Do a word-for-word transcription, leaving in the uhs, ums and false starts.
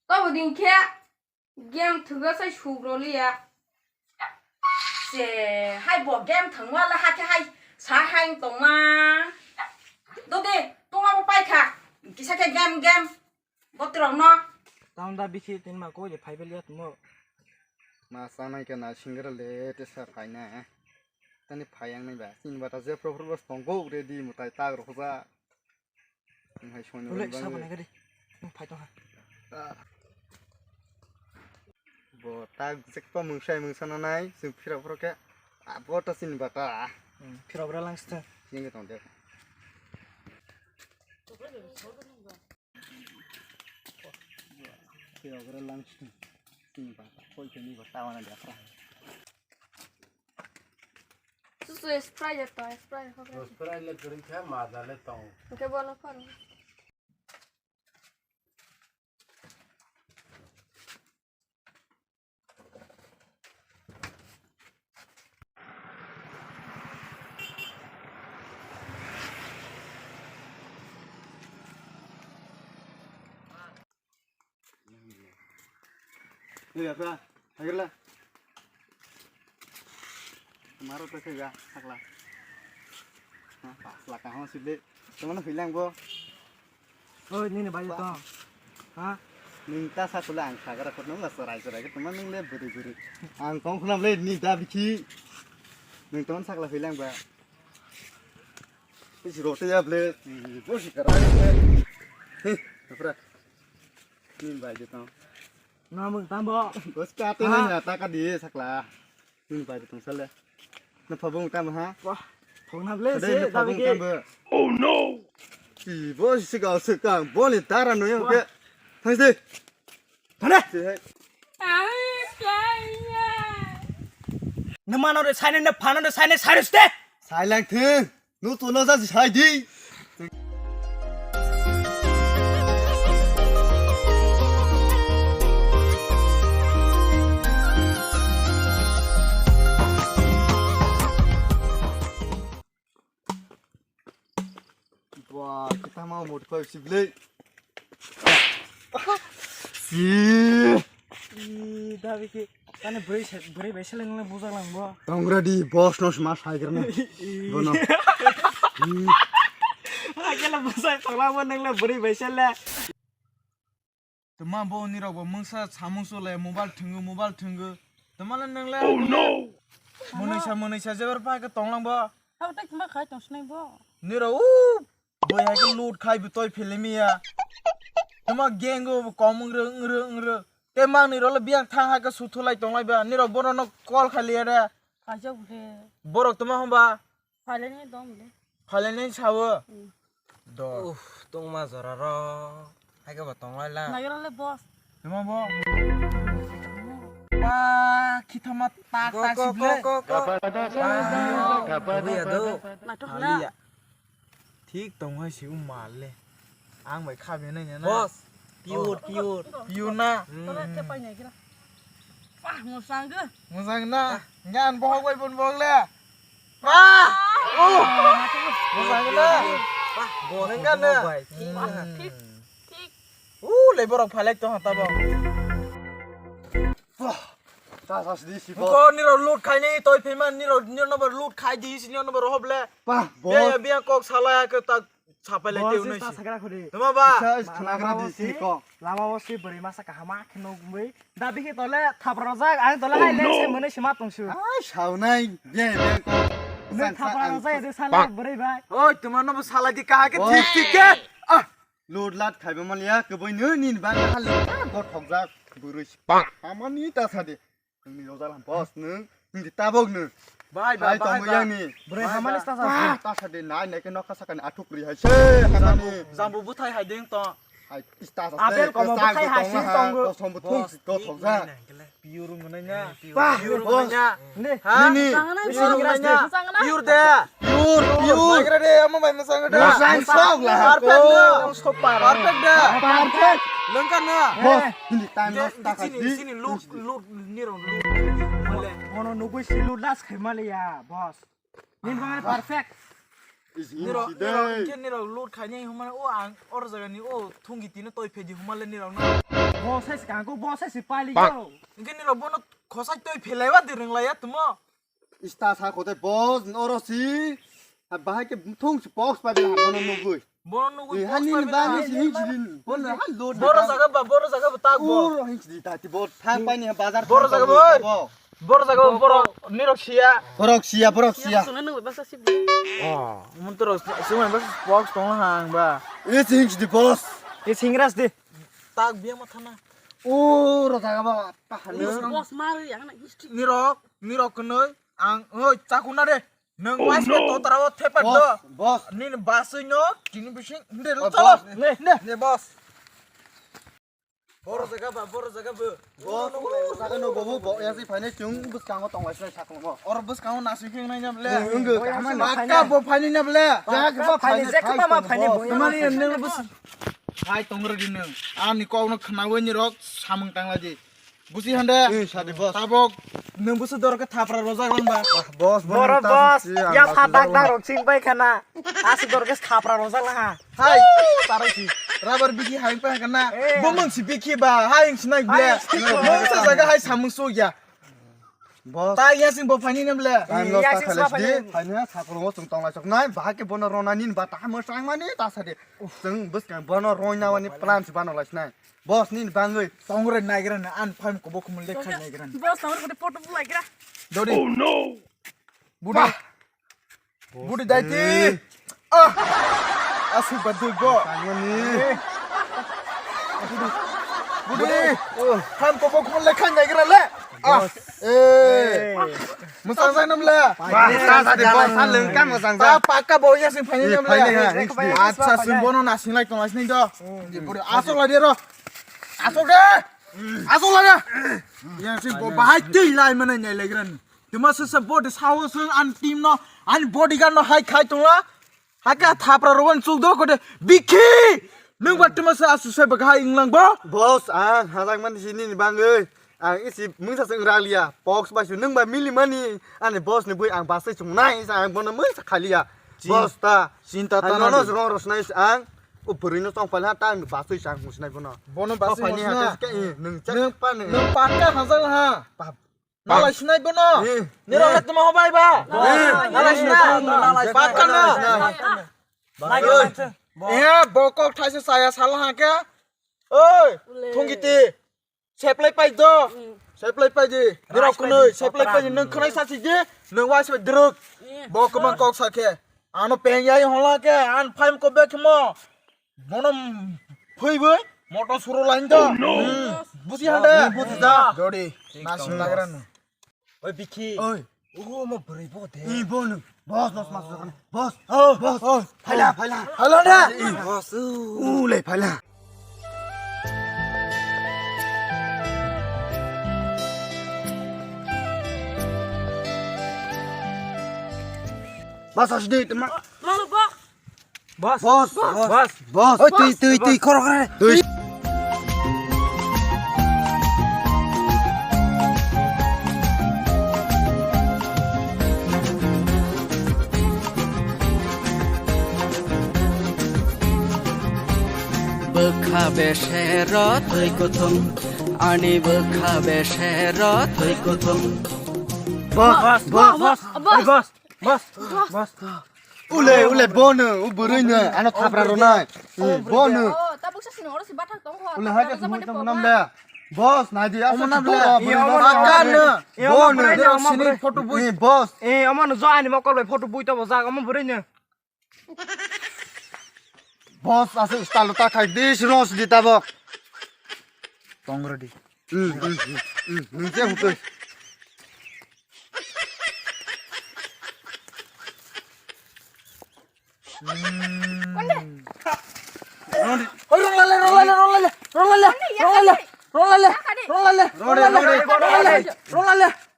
Tabo din khe game thwgwi sai suk rw liya. Se hai bo game thwngma le hakhe hai sa hai tongma. Dodi tongma bo paikha. Kisa khe game game. Botrok no. Tamo da bisi tin ma koi de phai bel ya tumo. Ma sanai ke na singre le te sa phai na. Tani phai yang nai ba. Tin ba ta je pro pro bos tong go ready mutai tag rok ja. Hai soni. Ulai sa bani gari. Phai tong ha. Bo ta jek pa mungsai mungsa na nai, sing phira phura khe, abo ta sini bata. Hmm, phira phura lang sta. Sini tong de. Phira phura lang sta. Sini bata. Koi khe ni bata wana de phura. Susu Sprite to, Sprite ho. Sprite le kering khe, maza le tong. Oke, bono phone. Ni apa? Hagerla. Maro ta khe ga sakla. Ha, pasla kaham sile. Temano hilang bo. Oi, nini bai to. Ha? Ning ta sakula ang sagra khotno la sarai sarai ke teman ning le buri buri. Ang tong khunam le ni da biki. Ning teman sakla hilang ba. Isi rote ya ble. Bosi kara. He, apa? Ning bai de to. Ngamung tambo. Bos ka te na ta ka di sakla. Ning bai de tong sale. Na phabung tam ha. Wah, thong na ble se da biki. Oh no. Ki bos si ga se ka boni tara no ya ke. Thang de. Thane. Nima no de saine ne phano de saine sairus de. Sailang thing. No to no ja si sai di. Wah, kita mau mot koi siblei. Si. Ih, da biki. Tani bwrwi se, bwrwi bai sele nang bujak lang bo. Tongra di, boss no sma sai gerna. Bono. Akela bujak tongla bo nang le bwrwi bai sele. Tuma bo nirok bo mungsa samung sole mobile thwngo, mobile thwngo. Tuma le nang le. Oh no. Monisa, monisa jebar pai ka tonglang bo. Habo tak ma khai tong snai bo. Nirok u Boi hai khe loot khai bo toi philimiya. Tuma gang o bo kom wngro, wngro, wngro. Te mang ni role biyang thang hai khe suthulai tonglai ba. Nirok bono no call khai liya re. Kaijak bole. Borok tuma hwnba? Phaleni dong bole. Phaleni sawo. Hmm. Do. Uff, tongma jora ro. Hai khe bo tonglai la. Nagera le boss. Tuma bo. Ba, khithama tak tak si ble. Go, go, go, go. Ba, go, go. Naithok na. Thik tong hai si um mal le. Ang bai kha benai na. Boss, pure, pure. Pure na? Hmm. Tole khe pai nai kira. Wah, mosang ge. Mosang na? Ngan bohok bai bon bohok le. Wah! Oh! Mosang na? Wah, boss, nengkan na? Thik, thik. Uh, le borok phalek to hata bo. Wah, ta sa sidi si bo. Ko niro loot khai ni toi pheman niro niro no loot khai di si niro no rohob le. Wah, boss. Biya biya kok salaya ke ta Sapai lai tei unai si. Tama ba? Lama o si bwrwi masa kaham ma khe nuk mui. Da bikhe tole thapra rojak, ang tole hai leng se mwnwi se ma tong su. Ai, saunai, beng, beng ko. Nung thapra rojak, ede salai bwrwi bai. Oi, tuma no bo salai di kaha khe thik thik khe. Ah, lud lad khaiba maliya, kwbui nw nini bang hal le, ah, gothokjak bwrwi. Hamani ta sa de. Nungni rojak lam boss nung, nungni tabok nung. Bai, bai, bai, bai. Yang ni. Bwrwi hamani sta sa. Wah, ta sa de nai, nai ke nokha sakani athuk ri hai se, hamani. Jambu, jambu buthai hai ding to. Hai, sta sa. Apple komo buthai hai sing tongo. Kosom buthung, ko thok ja. Pure mwnai na. Bah, pure mwnai na. Ne. Ha? Ni, ni. Pure mwnai na. Pure de. Pure, pure. Bagra de, amo bai masang de. Masang sok la. Perfect na. Perfect de. Perfect. Lengka na. Boss, hindi time loss ta kasi. Sini, sini, look, look, nirong, look. Mole. Mono nugui si look last khe male ya, boss. Nin bang perfect. Nirok, nirok, hingke nirok loot khainai hwnmano, o ang oro jagani o thungki tino toi phedi hwnmale nirokno. Bo sai se kangkuk, bo sai se pali yo. Hingke nirok bono khosai toi phelaiba de rwnglaiya tumo. Ista sa khote boss oro si. Ha bahai ke thung si box pa de bono nugui. Bono nugui box pa de. Hani ni bani si hin si din. Bono han load. Boro jaga ba, boro jaga ba tak bo. Oro hin si di tati bo thang pai ni bazar. Boro jaga bo. Boro jaga bo, boro nirok siya. Borok siya, borok siya. Sungna nung basa si. Oh, mun to rok sungna basa box tong hang ba. Is hin si di boss. Is hingras di. Tak biya ma thana. Oro jaga ba. Boss mar yang na history. Nirok, nirok kwnoi. Ang, oi, chakuna de. Nwng waispe totara o thepat do. Boss. Nini basui no, tini bising, nde lo chalo. Ne, ne, ne, boss. Boro jaga ba, boro jaga bo. Boss, jaga no bobo, bo, ya si phane chung bwskango tong waisnai saklomo. Oro bwskango nasing kheng nai na ble. Pakka bo phani na ble. Jaga ba phani, jaga ba phani, bo. Mani nang bwskai tong rwdi nwng. Ani kok no khnawi ni rok samung tang lai di. Busi hande. Eh, sadi boss. Tabok nwng busi dorke thapra rojak lang ba. Boss, boss, ya phatak da rok sing pai khana. Asi dorke thapra rojak lang ha. Hai, tarok si. Rubber bigi hai pa khana. Bo mung si bigi ba, hai ing sinai ble. Mung sa jaga hai samung so ya. Boss. Ta ya sing bo phani ne ble. Time loss ta khalai di. Phani ha sakro mo sung tong lai sok nai, ba ke bono rona nin ba ta mo sang mani ta sadi. Sung bus kan bono rona wani plan si bano lai sinai. Boss ni bangwi tongre naigrana an phai ko bok mul le khai naigrana. Boss tongre ko photo bu laigra. Dodi. Oh no. Budi. Budi daiti. Ah. Asu badui bo. Tangani. Budi. Budi. Phai ko bok mul le khai naigra le. Ah. Eh. Musang sai nam le. Musang sai de boss lengkang musang sai. Pakka bo ya sing phai nam le. Acha sing bono nasing lai tong asni do. Asok la de ro. Asok de. Asok la de. Yang sing bo bahai tei lai mana nyai legran. Tuma se se body sao se an team no an bodyguard no hai khai tong la. Haka thapra rowan chuk do kode. Bikhi. Nung ba tuma se asu se bahai inglang bo. Boss ang hajak man sini ni bangoi. Ang isi mungsa se ngraliya. Box ba su nung ba mili mani. Ani boss ni bui ang basai chung nai sa ang bono mungsa khaliya. Boss ta. Sinta ta no no rong ros nai ang. O bwrwi no tong pali ha ta ang basui sang hung sinai bono. Bono basui hung sinai. Nung chak pa ne. Nung pakka hajal ha. Nalai sinai bono. Nero le tuma hobai ba. Nalai sinai. Pakka na. Eh, bokok thaisa saya salah ha ke. Oi, thungiti. Seplai pai do. Seplai pai di. Nero kunoi seplai pai di nung khonai sa si di. Nung wai se druk. Bo kumang kok sa ke. Ano peng yai hola ke an phai ko bek mo. Bono phai bai motor suru lain do. Busi hande. Busi da. Jodi. Nasing nagra no. Oi bikhi. Oi. Ugo mo bwrwi bo de. I bo no. Boss, boss, mas jagan. Boss. Oh, boss. Oh, phaila, phaila. Phaila da. Boss. U le phaila. Boss, asdi tema. Malu bo. Boss. Boss. Boss. Boss. Oi, tui, tui, tui, khoro, khoro. Tui. Bwkha besero twi kuthum, ani bwkha besero twi kuthum. Boss, boss, boss, boss. Boss, boss. Ule, ule, bono, u bwrwi no, ano thapra ronai. Bono. Oh, tabuk sa sini oro si bathak tong ho. Ule, hai ka sumui tong nam le. Boss, nai di, asa na ble. Bono. Sini photo bui. Boss. Eh, omo no jo ani mokol bai photo bui to bojak, omo bwrwi no. Boss, asa style ta khai dis ros di tabok. Tong ready. Hmm, hmm, hmm, hmm, hmm, je hutoi. Hmm.